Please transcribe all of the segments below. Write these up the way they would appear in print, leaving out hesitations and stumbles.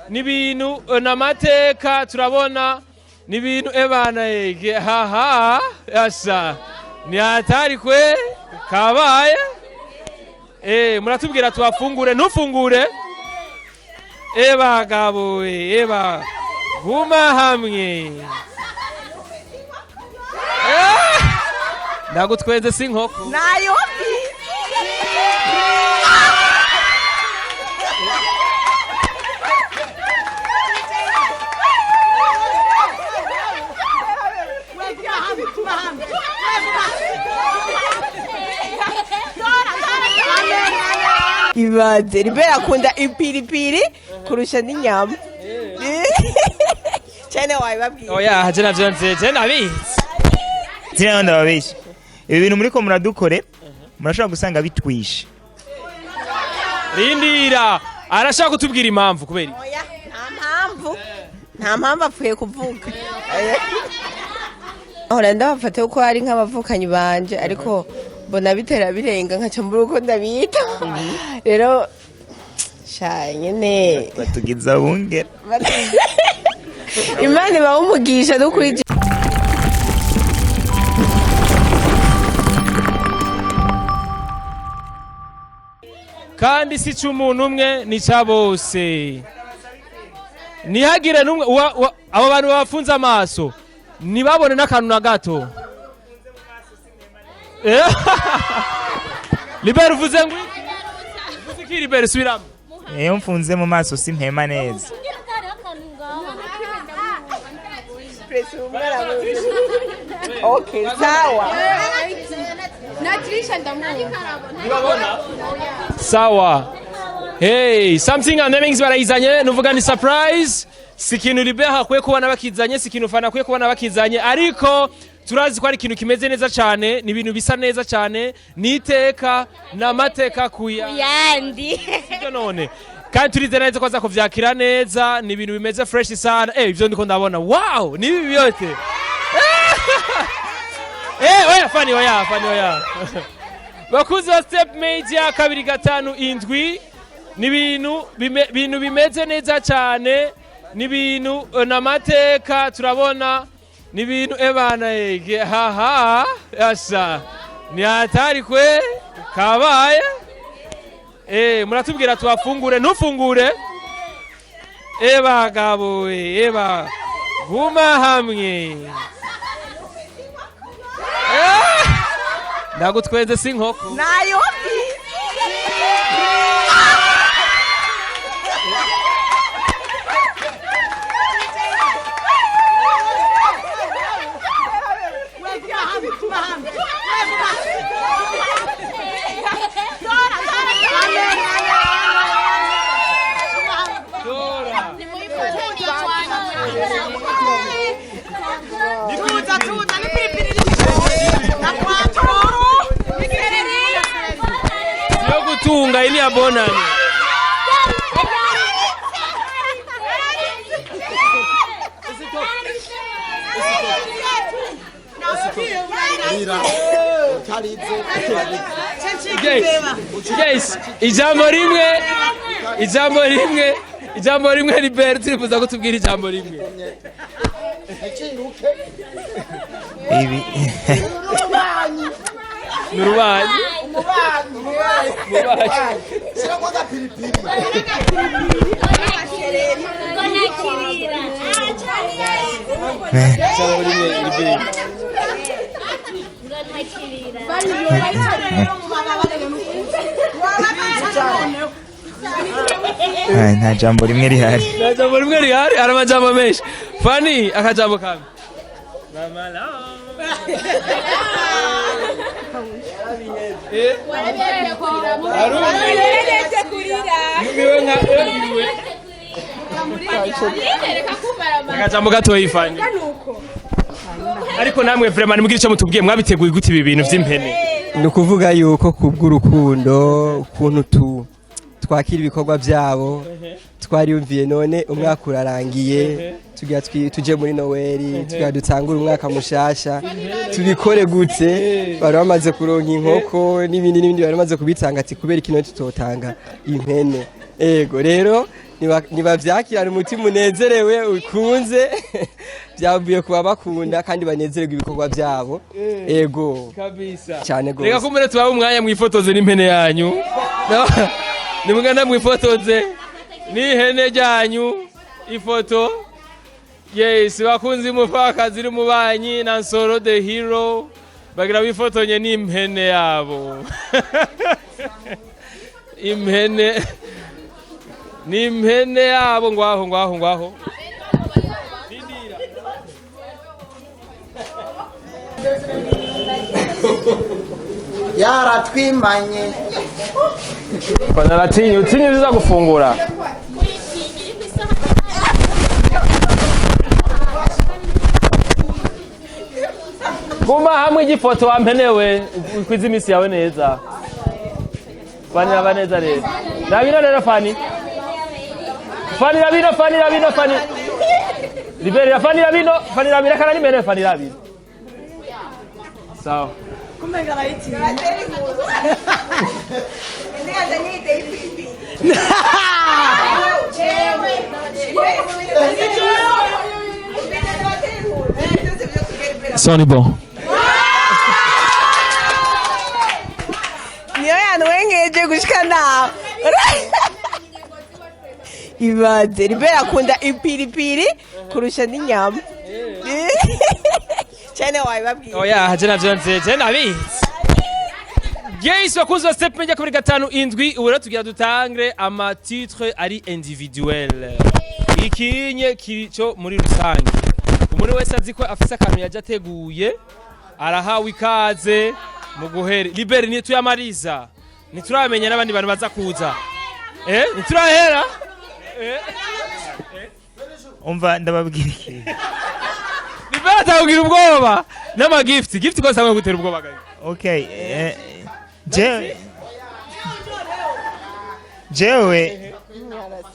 Ni ibintu n'amateka turabona, ni ibintu ebana ege haha yasa ni hatari kwe kabaye. Muratubwira tubafungure, ntufungure. Eba gabo, eba guma hamwe. Ndagutwenze si inkoko. Nayo. Ibaze Libera akunda ipiripiri kurusha n'inyama cyane, wabibabwiye. Oya, je navyo nzi, je nabizi. Ziriya ndababeshya, ibi bintu muriko muradukore murashobora gusanga bitwishe. Rindira, arashaka kutubwira impamvu kubera iki? Oya, nta mpamvu, nta mpamvu, apfuye kuvuga. Ahora ndabafata kuko ari nk'abavukanyi banje, ariko mbona bitera birenga nkaca mbura uko ndabita. Rero sha nyene. Batugiza bungera. Imana ibahe umugisha n'ukuri. Kandi si cy'umuntu umwe, ni cya bose. Ntihagire n'umwe abo bantu babafunze amaso ntibabone n'akantu na gato. Libera, uvuze ngo iki? Uvuze iki, Libera? Subiramo. Iyo mfunze mu maso simpema neza. Okay, sawa. Sawa. Hey, something and namings barayizanye, nuvuga ni surprise. Si ikintu Libera akwiye kubona bakizanye, si ikintu Fana akwiye kubona bakizanye, ariko turazi ko ari ikintu kimeze neza cyane, ni ibintu bisa neza cyane, ni iteka n'amateka kuya yandi. Sibyo none? Kandi turizera neza ko aza kuvyakira neza. Ni ibintu bimeze fresh sana. Ivyo ndiko ndabona, wow, ni ibi vyote. Oya Fani, oya Fani, oya. Bakuzi ba Step Media 257, ni ibintu bintu bimeze neza cyane, ni ibintu n'amateka turabona, ni ibintu ebana ege haha yasa ni hatari kwe kabaye. Muratubwira tubafungure, ntufungure. Eba gabo, eba guma hamwe. Ndagutwenze si inkoko. Nayo. Dora. Tuza tuza n'ipiripiri na kwaturu n'isereri. Yo gutunga ini ya bonane. Guys, guys, ijambo rimwe, ijambo rimwe, ijambo rimwe. Libert, turifuza kutubwira ijambo rimwe. Ibi Ni urubanyi. Umubanyi. Shyiramo agapiripiri. Ijambo rimwe, Libert. Ay, nta jambo rimwe rihari. Nta jambo rimwe rihari, hari amajambo menshi. Fani, akajambo kamwe. Yumiwe nka yumiwe. Akajambo gatoyi, Fani. Ariko namwe vraiment nimugire icyo mutubwiye, mwabiteguye gute ibi bintu vy'impene? Ni ukuvuga yuko kubw'urukundo, ukuntu twakira ibikorwa byabo, twariyumviye none umwaka urarangiye, tugira tuje muri Noweli, tugira dutangure umwaka mushasha, tubikore gute? Bari bamaze kuronka inkoko n'ibindi n'ibindi, bari bamaze kubitanga, ati kubera ikino tutotanga impene? Ego rero. Nibavyakirana umutima unezerewe ukunze, byavuye kuba bakunda kandi banezererwa ibikorwa byabo, ego. Kabisa. Cyane gose. Reka kumbere tubahe umwanya mwifotoze n'impene yanyu. No, nimuganda mwifotoze n'ihene ryanyu ifoto. Yes, bakunzi mupfakazi n'umubanyi na Nsoro the Hero bagira bifotonye n'impene yabo, impene n'impene yabo. Ngwaho, ngwaho, ngwaho. Rindira. Yaratwimanye. Naratinya utinye uza gufungura. Guma hamwe igifoto wampenewe, ukwiza iminsi yawe neza. Fani, raba neza rero. Rabino rero, Fani. Fani, rabino, Fani, rabino, Fani. Liberia, Fani, rabino, Fani, rabino kana nimene Fani, rabino. Sawa. Kumenga arayitinya. Soni bon. Niyo yanwengeje gushika nawe. Ibaze Libera akunda ipiripiri kurusha n'inyama cyane, wabibabwiye. Oya, je navyo nzi, je nabizi. Yes, bakunzi ba Step Media 257, ubu rero tugira dutangre ama titre ari individuel. Ikinye kico muri rusange. Umuntu wese azi ko afise akantu yaje ateguye arahawe ikaze mu guhere. Liberi ni tuyamariza. Ntituramenya n'abandi bantu baza kuza. Ntiturahera? Umva, ndababwira ikintu. Liberi atawugira ubwoba n'ama gift. Gift ko sangwe gutera ubwoba gahe. Okay,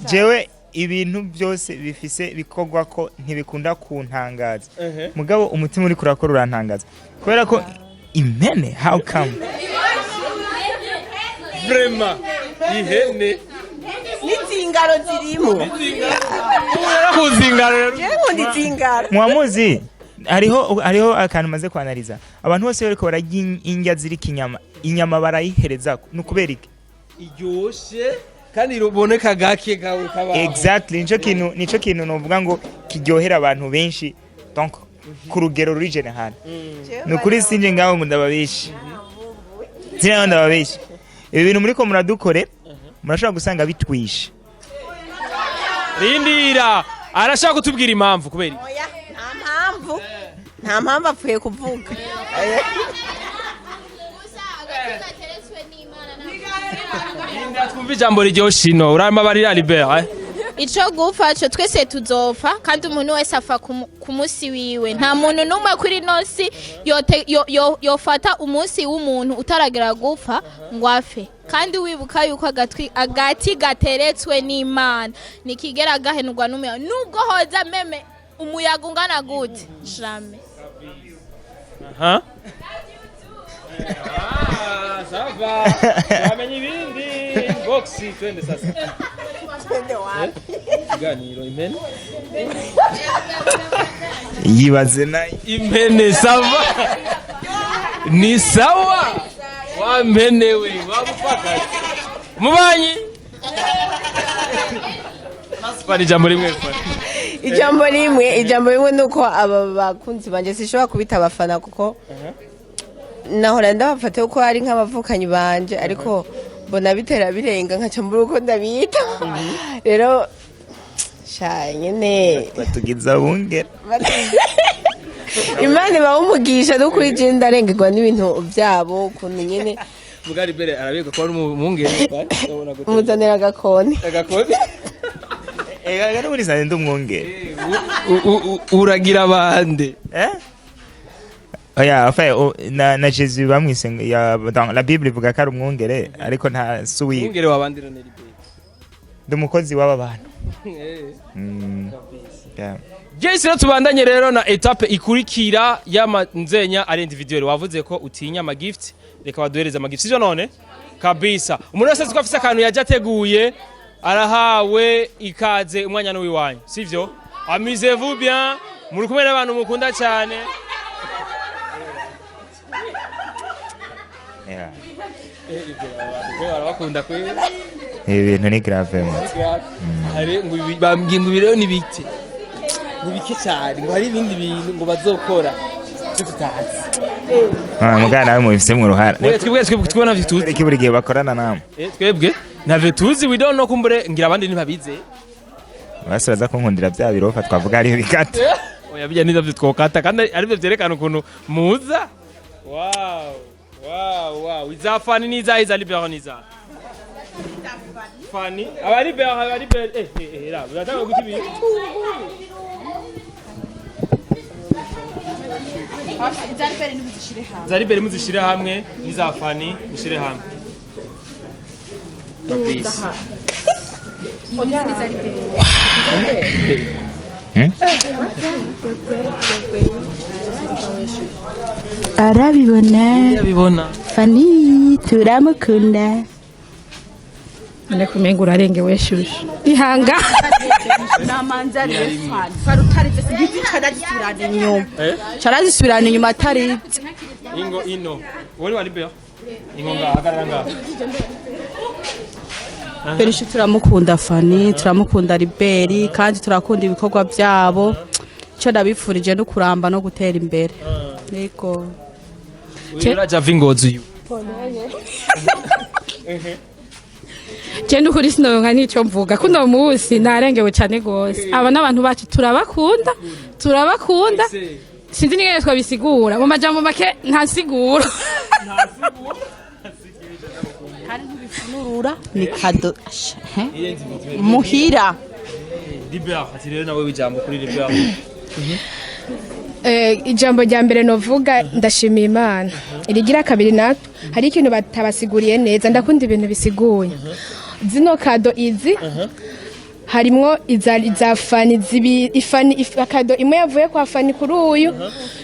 jewe ibintu byose bifise bikorwa ko ntibikunda kuntangaza, mugabo umutima uri kurakora urantangaza kubera ko impene, how come? Vraiment. Ihene. N'izingaro zirimo. Kuzingaro rero. Jewe nkunda izingaro. Muwamuzi hariho akantu maze kwanariza abantu bose bariko bararya indya ziriko inyama, inyama barayihereza, ni ukubera iki? Iryoshe kandi ruboneka gake gawe kabaho. Exactly, nico kintu novuga ngo kiryohera abantu benshi, donc ku rugero ruri général. Ni ukuri sinje ngaho ngo ndababeshe, sinje ngaho ndababeshe. Ibi bintu muriko muradukore murashobora gusanga bitwishe. Rindira, arashaka kutubwira impamvu kubera iki? Oya, nta mpamvu, nta mpamvu, apfuye kuvuga. Gusa agati gateretswe n'Imana. Rindira twumve ijambo riryoshe ino uramabarira Libert, eh? Ico gupfa co twese tuzopfa, kandi umuntu wese apfa ku munsi wiwe. Nta muntu n'umwe kuri ino si yofata umunsi w'umuntu utaragera gupfa ngo apfe. Kandi wibuka yuko agati gateretswe n'Imana nikigera gahenurwa n'umuyaga, nubwo hoza même umuyaga ungana gute, jamais. Ha? Ah, ça va. Wamenye ibindi. Box, twende sasa. Ikiganiro impene. Yibaze nayo. Impene, ça va. Ni sawa. Wa mpene we, wabufaka. Mubanyi. Bari ijambo rimwe. Ijambo rimwe, ijambo rimwe ni uko aba bakunzi banje sishobora kubita abafana, kuko nahora ndabafata uko ari nk'abavukanyi banje, ariko mbona bitera birenga nkaca mbura uko ndabita rero. Sha nyene. Batugiza bungera. Imana ibaha umugisha, n'ukuri je ndarengerwa n'ibintu byabo ukuntu nyene. Mugari bere arabika ko ari umwungere. Muzanira agakoni. Agakoni. Ega n'ubundi sanze ndi umwungere. Uragira abandi. Eh? Oya, enfin, na Jésus bamwise dans la Bible ivuga ko ari umwungere, ariko nta suwi. Umwungere wabandi none, Libert? Ndi umukozi w'aba bantu. Yeah. Jesi, rero tubandanye rero na étape ikurikira y'amanzenya ari individuel. Wavuze ko utinya ama gift, reka baduhereze ama gift, sivyo none? Kabisa, umuntu wese azi ko afise akantu yaje ateguye. Arahawe ikaze, umwanya n'uwiwanyu, sivyo? Amusez-vous bien, muri kumwe n'abantu mukunda cyane. Yeah. Barabakunda kwe. Ibi bintu ni grave mu. Hari ngo bambwiye ngo ibi rero ni bike, ni bike cyane, ngo hari ibindi bintu ngo bazokora twe tutazi. Ah, mugana nawe mubifisemo uruhara. Oya, twebwe ntavyo tuzi. Ariko buri gihe bakorana namwe. Twebwe ntavyo tuzi, we don't know, kumbure ngira abandi ntibabize. Basi baza kunkundira bya birofa twavuga ariyo bikata. Oya, bijya nivyo twokata kandi arivyo vyerekana ukuntu muza. Wow, iza Fani niza, iza Libero niza Fani, aba Libero, aba Libero, ra uratanga guta ibintu. Za Libero muzishire hamwe n'iza Fani mushire hamwe. Kabisa. Arabibona. Ndabibona. Fani turamukunda. None kumenga urarengewe shushu ihanga. Namanzari fani fari utarize singizi carazisubirana inyuma. Carazisubirana inyuma atarize. Ingo ino. Wari wa Libero? Ingo ngaha, hagarara ngaha. Berisha turamukunda Fani, turamukunda Liberi, kandi turakunda ibikorwa byabo. Icyo ndabifurije no kuramba no gutera imbere. Yego. Uyu uraja ava ingozi uyu. Je ndukuri sinoronka n'icyo mvuga kuno munsi, narengewe cyane gose. Aba n'abantu bacu, turabakunda, turabakunda, sinzi n'ingene twabisigura mu majambo make, nta nsiguro. Nurura ni kado asha, he? Muhira. Libero, ati rero nawe ijambo kuri Libero. Ijambo rya mbere novuga, ndashimiye Imana. Irigira kabiri, natwe hari ikintu batabasiguriye neza. Ndakunda ibintu bisiguye. Zino cadeau izi harimwo iza Fani zibi, ifani cadeau imwe yavuye kwa Fani kuri uyu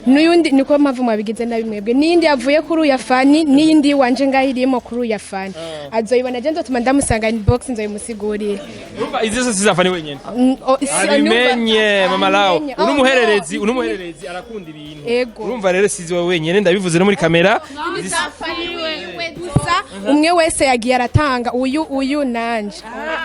n'uyundi, niko mpamvu mwabigize nabi mwebwe, n'iyindi yavuye kuri uyu Fani, n'iyindi wanje ngaho irimo kuri uyu Fani. Azoyibona je, nzotuma ndamusanga inbox, nzoyimusigurira. Urumva izi zose ziza Fani wenyene. Mm. Abimenye mama lao. Abimenye. Uri Oh, umuhererezi, no. uri umuhererezi arakunda ibintu. Ego. Urumva rero sizi wowe wenyene, ndabivuze no muri kamera. Gusa umwe wese yagiye aratanga, uyu nanje.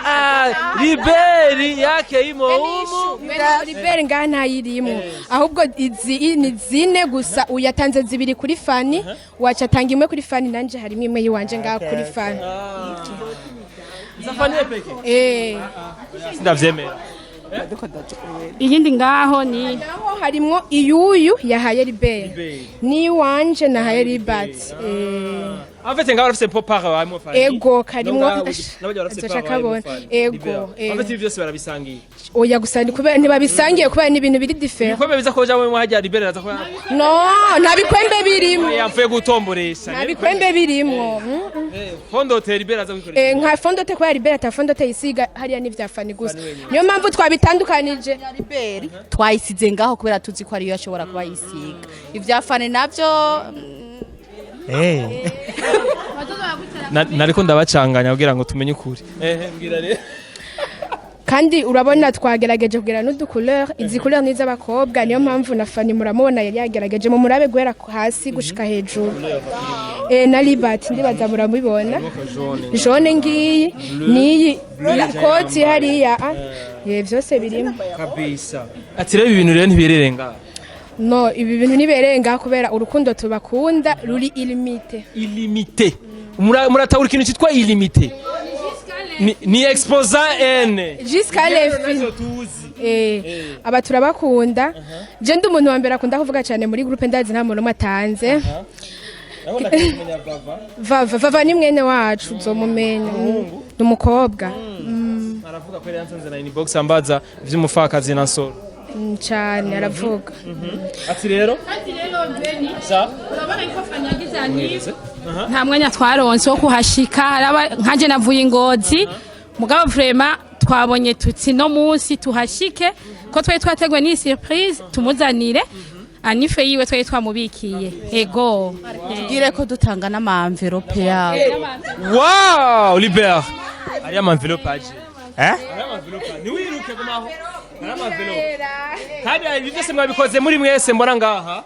Ah, Liberi yake imo umu. Liberi ngaha ntayirimo, ahubwo izi ni zine gusa. Uyu yatanze zibiri kuri Fani, waca atanga imwe kuri Fani, nanje harimo imwe yiwanje ngaha kuri Fani. Za Fani peke. Eh. Sindavyemera. Iyindi ngaho ni Naho harimwo iyuyu yahaye Liberi n'iwanje nahaye Libert. En fait, ngaho barafise part harimo Fani. Ego, karimwo. N'abajya barafise Azoca part harimo akabona. Fani. Ego, Libero. ego. En fait, ibi byose barabisangiye. Oya, gusa ni kubera ntibabisangiye, kubera ni ibintu biri différent. Ibikombe biza kuja mu hajya Liberi aza kuba. No, nta bikwembe birimo. Yamfuye gutomboresha. Nta bikwembe birimo. Fondote Liberi aza kwikoresha. Nka fondote kubera Liberi ata fondote yisiga hariya, n'ivya Fani gusa, niyo mpamvu twabitandukanije. Liberi twayisize ngaho kubera tuzi ko ariyo ashobora kuba yisiga. Ibya Fani nabyo. Eh. Nariko ndabacanganya kugira ngo tumenye ukuri. Mbwira rero. Kandi urabona twagerageje kugira n'udu couleur. Izi couleur ni iz'abakobwa, niyo mpamvu na Fani muramubona yari yagerageje mu murabe guhera hasi gushika hejuru. Na Libert ndibaza muramubibona, jaune ngiyi niyi koti hariya, vyose birimo. Kabisa. Ati rero ibi bintu rero ntibirere ngaha. No, ibi bintu ntibereye ngaha kubera urukundo tubakunda ruri illimité. Illimité. Muratahura ikintu cyitwa illimité. Ni exposant N. Jusqu'à l'infini. Aba turabakunda. Je ndi umuntu wa mbere akunda kuvuga cyane muri groupe, ndazi nta muntu umwe atanze. Vava, Vava ni mwene wacu, uzomumenya, ni umukobwa. Aravuga ko yari yansanze na inbox ambaza ivy'umupfakazi na Nsoro. Cyane aravuga. Ati rero sa Urabona yuko Fani yagize anniv, nta mwanya twaronse wo kuhashika. Haraba nkanje navuye ingozi, mugabo vraiment twabonye tuti no munsi tuhashike ko twari twateguwe ni surprise tumuzanire anniv yiwe twari twamubikiye. Ego. Tubwire ko dutanga n'ama enveloppe yabo. Wow, Libert. Ariya ma enveloppe aje. Eh? Ntiwiruke, gumaho. Hari ama enveloppe kandi ibi byose mwabikoze muri mwese mbona ngaha.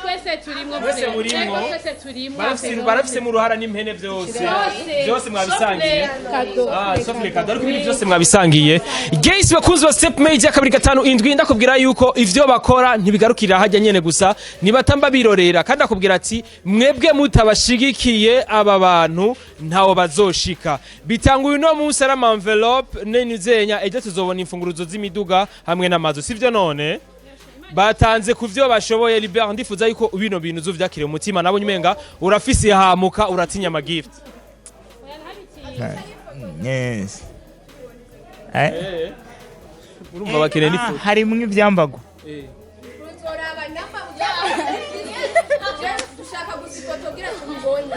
Twese turimwo. Mwese murimwo. Twese turimwo. Barafise mu ruhara n'impene byose. Byose. Byose mwabisangiye. Cadeau. Ah, sauf les cadeaux, ariko ibindi byose mwabisangiye. Guys, bakunzi ba Step Media 257, ndakubwira yuko ivyo bakora ntibigarukira hajya nyene gusa, nibatamba birorera, kandi akubwira ati mwebwe mutabashigikiye aba bantu ntawo bazoshika. Bitanguye uno munsi ari ama enveloppe nenuzenya, ejo tuzobona imfunguruzo z'imiduga hamwe n'amazu, sivyo? None batanze ku vyo bashoboye. Libert, ndifuza yuko bino bintu uzovyakire mu mutima. Nabonye umenga urafise hamuka, uratinya ama gift. Yes. Eh? Urumva bakeneye Ah, n'ifu. Harimwo ivyambagwa.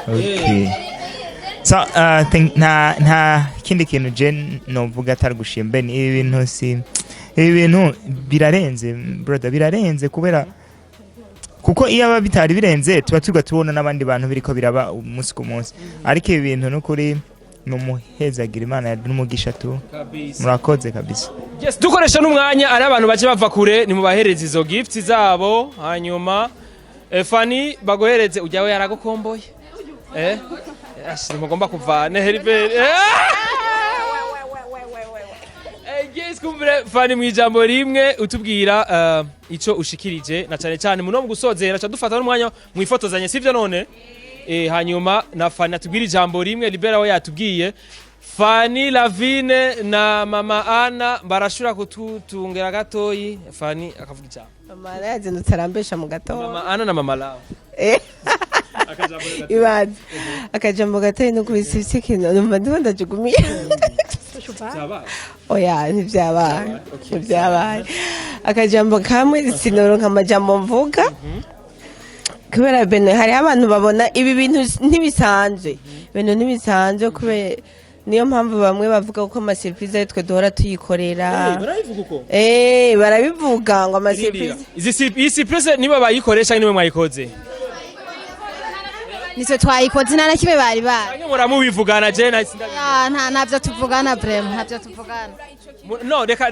Okay. So, think, nta kindi kintu je novuga atari gushima Ben. Ibi bintu si ibi bintu birarenze, brother, birarenze kubera kuko iyo aba bitari birenze tuba tuga tubona n'abandi bantu biriko biraba umunsi ku munsi, ariko ibi bintu n'ukuri ni umuhezagira, Imana n'umugisha tu. Kabisa. Murakoze kabisa. Yes, dukoresha n'umwanya, ari abantu baje bava kure, nimubahereze izo gift zabo. Hanyuma Fanny baguhereze ujyawe yaragukomboye. Ash, nimugomba kuvana Heribert. Yes, kumvire Fanny mu ijambo rimwe utubwira ico ushikirije na cane cane muno mu gusozera, ca dufata n'umwanya mwifotozanye, sivyo? None hanyuma na Fanny atubwira ijambo rimwe. Libera we yatubwiye. Fanny Lavine na mama Anna barashobora kututungera gatoyi, Fanny akavuga ijambo. Mama yazindutse arambesha mu gatondo. Mama Anna na mama Lava. Ibaze akajambo gatoyi no kubisibye ikintu numva ndimo ndajugumiye. Oya, ntibyabaye, ntibyabaye. Akajambo kamwe, sinoronka amajambo mvuga kubera bene hariho abantu babona ibi bintu ntibisanzwe, ibintu ntibisanzwe, kubera niyo mpamvu bamwe bavuga ko ama surprise ari twe duhora tuyikorera. Barabivuga uko? Barabivuga ngo ama surprise. Iyi surprise niba bayikoresha, niwe mwayikoze? Nitwe twayikoze, nta na kimwe bari bazi. Canke muramubivugana? Je na Ah, nta ntabyo tuvugana, vraiment ntabyo tuvugana. No, reka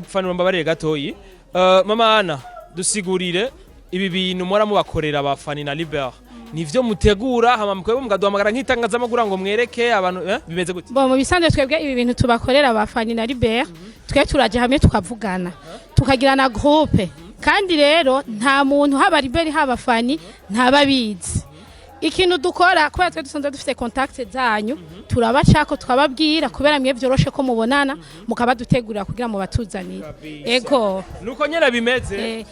Fanny, mbabarire gatoyi. Mama Anna, dusigurire ibi bintu mora mubakorera ba Fanny na Libert, nivyo mutegura hama mukwe mukaduhamagara nk'itangazamakuru ngo mwereke abantu, bimeze gute? Bo mu bisanzwe twebwe ibi bintu tubakorera ba Fanny na Libert, twe turaje hamwe tukavugana, tukagira na groupe, kandi rero nta muntu, haba Libert haba Fanny, ntababizi ikintu dukora, kubera twe dusanzwe dufite contact zanyu, turabacako tukababwira, kubera mwe vyoroshe ko mubonana mukabadutegurira kugira ngo batuzanire. Ego. Nuko nyene bimeze.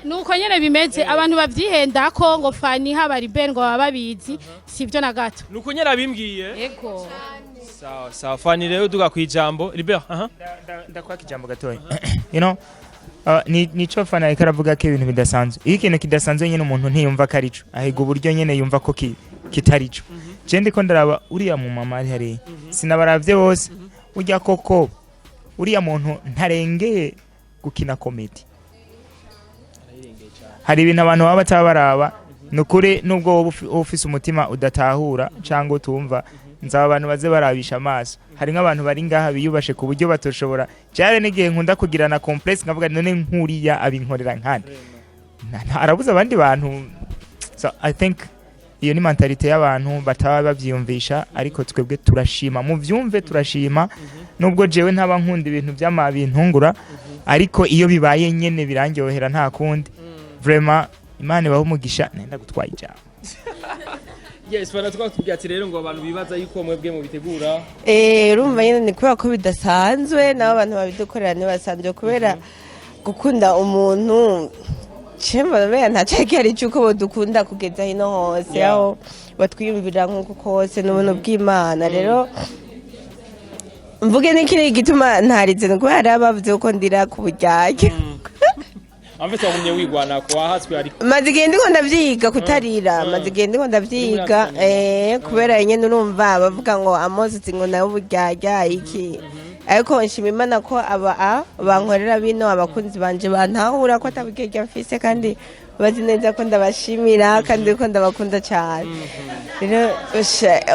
Nuko nyene bimeze. Abantu bavyihenda ko ngo Fanny haba Libert ngo baba babizi, sivyo na gato. Nuko nyene abimbwiye. Ego. Sawa sawa, Fanny rero duga kwijambo. Libert, aha. Ndakwaka ijambo gatoya. Nico Fanny ariko aravuga ko ibintu bidasanzwe. Iyo ikintu kidasanzwe nyine umuntu ntiyumva ko arico, ahiga uburyo nyine yumva ko kitarico. Je ndiko ndaraba uriya mu mama ari hariya, sinabaravye bose, urya koko uriya muntu ntarengeye gukina comedy. Hari ibintu abantu baba bataba baraba. Ni ukuri nubwo wowe ufise umutima udatahura cyangwa utumva, nzaba abantu baze barabisha amaso. Hari nk'abantu bari ngaha biyubashe ku buryo batoshobora cyane. N'igihe nkunda kugirana complexe nkavuga none nkuriya abinkorera nkande arabuza abandi bantu. So I think iyo ni mentalité y'abantu bataba bavyiyumvisha, ariko twebwe turashima, muvyumve, turashima. Nubwo jewe ntaba nkunda ibintu by'amabintungura, ariko iyo bibaye nyene birandyohera, nta kundi. Vraiment, Imana ibahe umugisha. Nenda gutwaye ijambo. Yes, bana twatubwiye ati rero ngo abantu bibaza yuko mwebwe mubitegura. Urumva nyine ni kubera ko bidasanzwe, nabo abantu babidukorera ntibasanzwe, kubera gukunda umuntu cemba mbega nta cari cy'uko bodukunda kugeza hino hose, aho batwiyumvira nk'uko kose n'ubuntu bw'Imana. Rero mvuge n'ikindi gituma ntarize ni kubera hariho abavuze ko ndira ku buryarya. Amfite wagumye wigwana ko wahatswe ariko. Maze igihe ndiko ndavyiga kutarira, maze igihe ndiko ndavyiga, kubera nyene urumva bavuga ngo amozi ngo nawe uburyarya iki, ariko nshima Imana ko aba bankorera bino, abakunzi banje bantahura ko ataburyarya mfise kandi. Bazi neza ko ndabashimira kandi ko ndabakunda cyane. Rero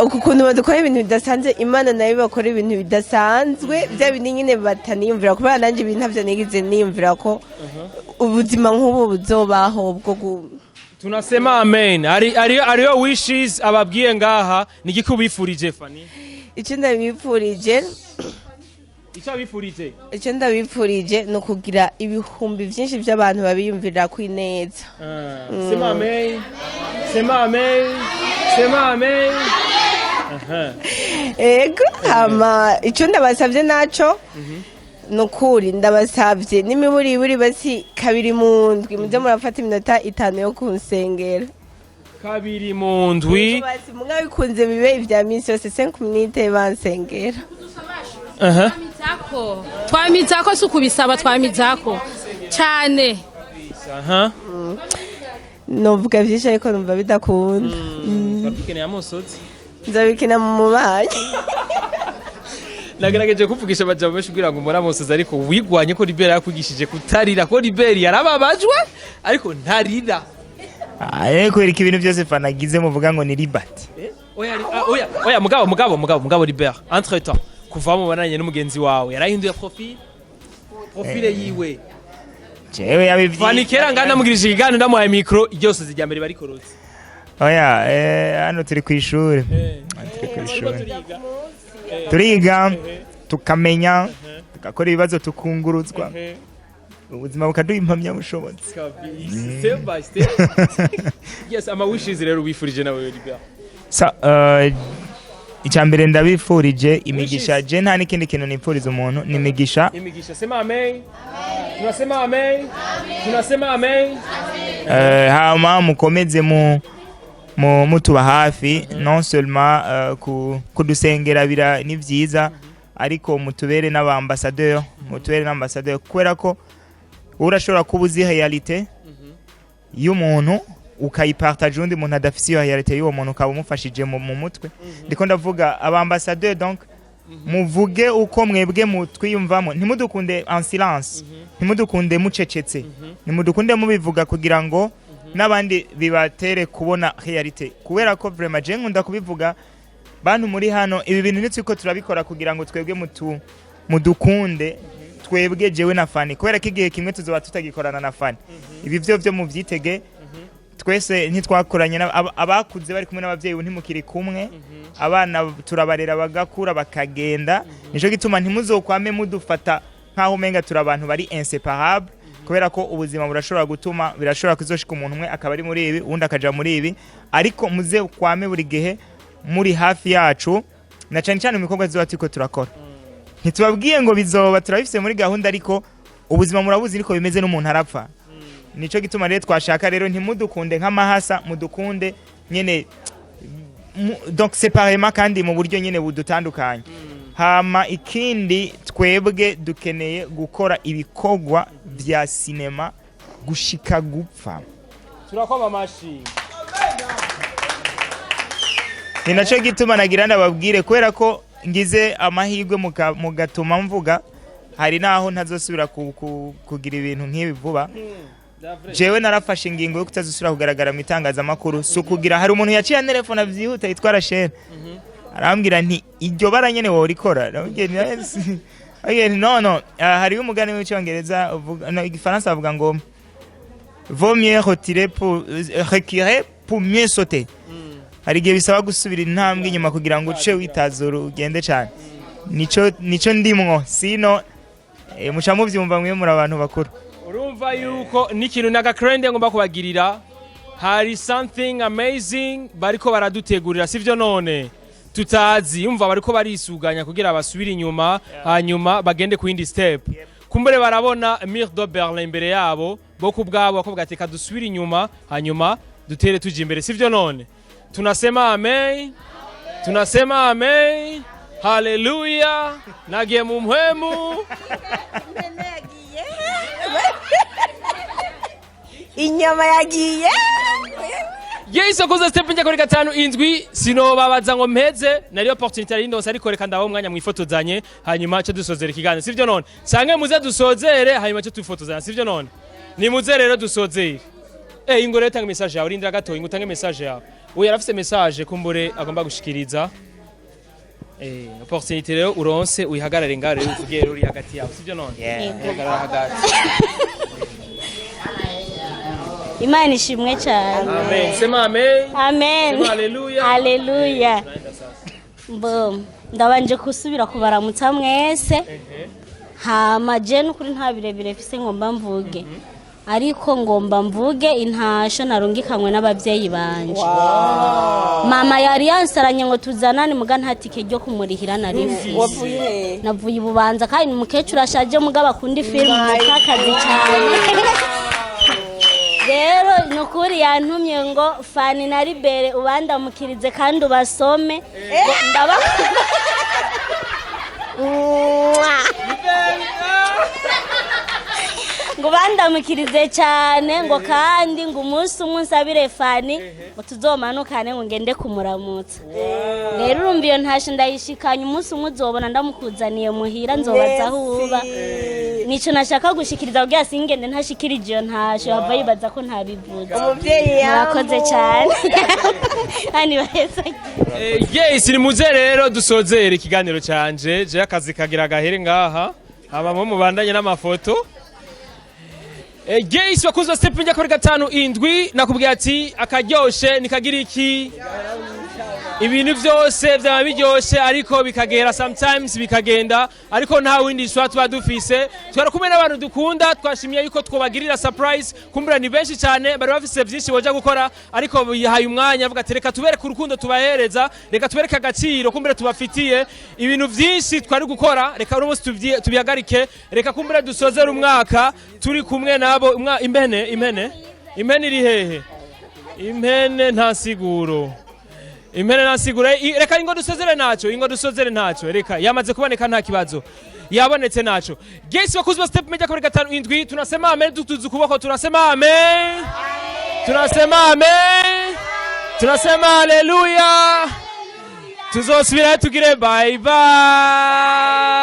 uku kuntu badukora ibintu bidasanzwe, Imana nayo bakora ibintu bidasanzwe, bya bindi nyine bataniyumvira, kubera nanjye ibintu ntabyo nigeze niyumvira ko ubuzima nk'ubu buzobaho bwo Tunasema amen. Ariyo wishes ababwiye ngaha. Nigiki ubifurije, Fani? Icyo ndabifurije, Icyo abifurije. icyo ndabifurije ni ukugira ibihumbi byinshi by'abantu babiyumvira ku ineza. Sema amen, sema amen, sema amen. Aha. Ego, hama icyo ndabasabye naco ni ukuri ndabasabye n'imiburiburi basi kabiri mu ndwi muze murafata iminota 5 yo kunsengera. Kabiri mu ndwi. Basi mwabikunze bibe ibya minsi yose, 5 minutes bansengera. Aha. Twamizako, si ukubisaba, twamizako cyane. Aha. Novuga byinshi ariko numva bidakunda. Babikeneye amosozi. Nzabikina mu mubanyi. Nagerageje kuvugisha amajambo menshi kugira ngo mbone amosozi, ariko wigwanye ko Libera yakwigishije kutarira, ko Liberi yarababajwe ariko ntarira. Ah, kubera ko ibintu byose fanagize muvuga ngo ni Libert. Oya, oya, oya, mugabo Libert, entre temps kuva mubonanye n'umugenzi wawe yarahinduye profile yiwe. Jewe yabivyi. Fani kera ngana mugirije ikiganiro, ndamuhaye micro, iryo sozi rya mbere barikorotse. Oya, hano turi ku ishuri, turi ku ishuri, turiga, tukamenya, tugakora ibibazo, tukunguruzwa, ubuzima bukaduha impamyabushobozi. Step by step, yes. Ama wishes rero wifurije nawe, Libert? Sa icya mbere ndabifurije imigisha. Je nta n'ikindi kintu nipfuriza umuntu, ni imigisha. Imigisha. Sema amen. Tunasema amen, tunasema amen. Hama mukomeze mu mutuba hafi, non seulement kudusengera bira ni vyiza, ariko mutubere n'abambassadeur, mutubere n'ambassadeur, kubera ko urashobora kuba uzi réalité y'umuntu ukayipartage undi muntu adafise iyo réalité y'uwo muntu, ukaba umufashije mu mutwe. Ndiko ndavuga abambassadeur, donc muvuge uko mwebwe mutwiyumvamo, ntimudukunde en silence, ntimudukunde mucecetse, nimudukunde mubivuga kugira ngo n'abandi bibatere kubona réalité, kubera ko vraiment je nkunda kubivuga. Bantu muri hano, ibi bintu nitwe turabikora kugira ngo twebwe mudukunde twebwe, jewe na Fani, kubera ko igihe kimwe tuzoba tutagikorana na Fani. Ibi byo muvyitege. Twese ntitwakoranye abakuze bari kumwe n'abavyeyi, ubu ntimukiri kumwe. Abana turabarera bagakura bakagenda. Nico gituma ntimuzokwame mudufata nk'aho umenga turi abantu bari inseparable, kubera ko ubuzima burashobora gutuma birashobora kuzoshika umuntu umwe akaba ari muri ibi, uwundi akaja muri ibi, ariko muze kwame buri gihe muri hafi yacu, na cyane cyane mu bikorwa tuzoba turiko turakora. Ntitubabwiye ngo bizoba, turabifise muri gahunda, ariko ubuzima murabuzi niko bimeze, n'umuntu arapfa. Nico gituma rero twashaka rero ntimudukunde nk'amahasa, mudukunde nyene donc séparément kandi mu buryo nyene budutandukanye. Hama ikindi, twebwe dukeneye gukora ibikorwa vya sinema gushika gupfa. Turakoma amashi. Ni naco gituma nagira ndababwire, kubera ko ngize amahirwe mugatuma mvuga, hari naho ntazosubira kugira ibintu nk'ibi vuba. Jewe narafashe ingingo yo kutazosubira kugaragara mu itangazamakuru. Si ukugira, hari umuntu yaciye antelefona vyihuta yitwa Rachel, arambwira nti iryo bara nyene worikora. Ndamubwira nti, "Yes." Arambwira nti no, no. Ah, hariho umugani w'icyongereza uvuga, no, igifaransa bavuga ngo vaut mieux retirer pour reculer pour mieux sauter. Hari igihe bisaba gusubira intambwe inyuma kugira ngo uce witazura ugende cyane. Nico ndimwo, sino muca muvyumva mwe muri abantu bakuru. Urumva yuko n'ikintu n'agakrende ngomba kubagirira, hari something amazing bariko baradutegurira, sivyo? None tutazi, yumva bariko barisuganya kugira basubire inyuma, hanyuma bagende ku yindi step. Kumbure barabona Mur de Berlin imbere yabo, bo ku bwabo bakavuga ati reka dusubire inyuma hanyuma dutere tuja imbere, sivyo? None tunasema amen, tunasema amen. Haleluya, nagiye mu mpwemu. Inyama yagiye. Yesu kuza step njya kuri 57, sinobabaza ngo mpeze nari opportunity ari ndose, ariko reka ndabaho umwanya mwifotozanye, hanyuma cyo dusozera ikiganiro, sivyo? None sange muze dusozere, hanyuma cyo twifotozanya, sivyo? None ni muze rero dusozere. Ingo rero tanga message yawe. Rindira gato, ingo utange message yawe. Uyu yarafise message kumbure agomba gushikiriza. Opportunité rero uronse, uyihagarare ngaho rero, uvuge rero uri hagati yawe, sibyo none? Yeah. Hagarara hagati. Imana ishimwe cyane. Amen, sema amen. Amen. Sema haleluya. Haleluya. Mbom, ndabanje gusubira kubaramutsa mwese. Hama je n'ukuri nta birebire mfise ngomba mvuge, ariko ngomba mvuge intasho narungikanywe n'ababyeyi banje. Mama yari yansaranye ngo tuzanane, muga nta tike ryo kumurihira nari mfise. Wavuye he? Navuye i Bubanza, kandi ni umukecuru ashaje, mugabo akunda ifilmu mukakazi cyane. Rero ni ukuri yantumye ngo Fani na Libere ubandamukirize kandi ubasome, ngo ndabakunda, ngo bandamukirize cyane, ngo kandi ngo umunsi umwe unsabire Fani ngo tuzomanukane ngo ngende kumuramutsa. Rero urumva iyo ntashe ndayishikanye, umunsi umwe uzobona ndamukuzaniye muhira, nzobaza aho uba. Nico nashaka gushikiriza kugira singende ntashikirije iyo ntashe, bava yibaza ko ntabivuze. Umuvyeyi. Murakoze cyane, hani baheza. Yes, ni muze rero dusozere ikiganiro canje. Je akazi kagira gahere ngaha, hama mwe mubandanye n'amafoto. Yes, bakunzi ba Step Media 257, nakubwiye ati akaryoshe nikagira iki, ibintu byose byaba biryoshe ariko bikagera sometimes bikagenda, ariko nta windi shwa tuba dufise. Twari kumwe n'abantu dukunda, twashimiye yuko twobagirira surprise. Kumbura ni benshi cyane bari bafise byinshi boja gukora, ariko bihaye umwanya avuga ati reka tubereke urukundo tubahereza, reka tubereke agaciro kumbura tubafitiye. Ibintu byinshi twari gukora, reka uno munsi tubihagarike, reka kumbura dusozere umwaka turi kumwe nabo. Impene, impene iri hehe? Impene nta siguro, impene ntasigura. Reka ingo dusozere ntacyo, ingo dusozere ntacyo. Reka yamaze kuboneka, nta kibazo, yabonetse ntacyo. Gesi bakuzi ba Step Media 257, tunasema amen, tutuze ukuboko, tunasema amen, tunasema amen, tunasema haleluya. Tuzosubirayo tugire bye bye.